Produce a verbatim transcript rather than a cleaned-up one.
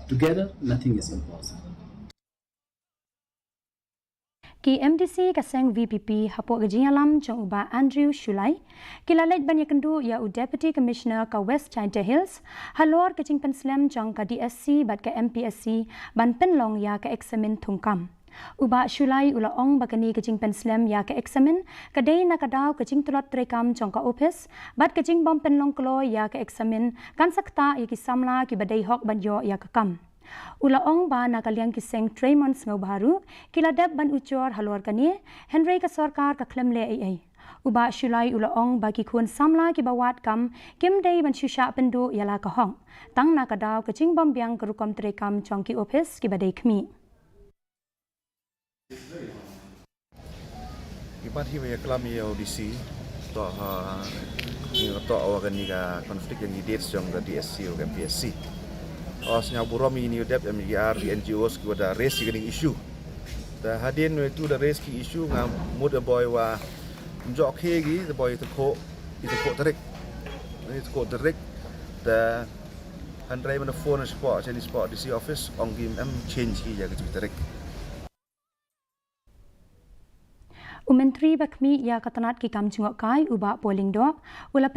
Together, nothing is impossible. Ki M D C ka seng V P P hapoh ka jingïalam jong u Bah Andrew Shullai ki la leit ban ïakynduh ïa u Deputy Commissioner ka West Jaintia Hills halor ka jingpynslem jong ka D S C bad ka M P S C ban pynlong ïa ka eksamin thungkam. U Bah Shullai u la ong ba kane ka jingpynslem ïa ka eksamin ka dei na ka daw ka jingtlot treikam jong ka ophis bad ka jingbym pynlong kloi ïa ka eksamin kan sa ktah ïa ki samla kiba dei hok ban ïoh ïa ka kam. U la ong ba na ka liang ki seng trei mon sngewbha ruh ki la dep ban ujor halor kane, hynrei ka sorkar ka khlem leh ei ei. U Bah Shullai u la ong ba ki khun samla kiba wad kam kim dei ban shu shah pynduh ïa la ka hok, tang na ka daw ka jingbym biang ka rukom treikam jong ki ophis kiba dei khmih. Ki mat hi ba ïaklam ïa u D C to ha ni to wa kani ka conflict ïa ki dates jong ka D S C wa ka M P S C. Os nya burom ïa ni u dep em ïa ki ar ki N G Os ki wa da raise ïa kani issue. Da hadien wa tu da raise ki issue nga mut da boi wa mjok he gi da boi te ko i te ko tarik. Ni te ko tarik da handrai mana phone spot chani spot D C office ong kim em change ki ïa ki tarik. U Myntri ba khmih ïa ka tnat ki kam jngohkai u Bah Paul Lyngdoh u la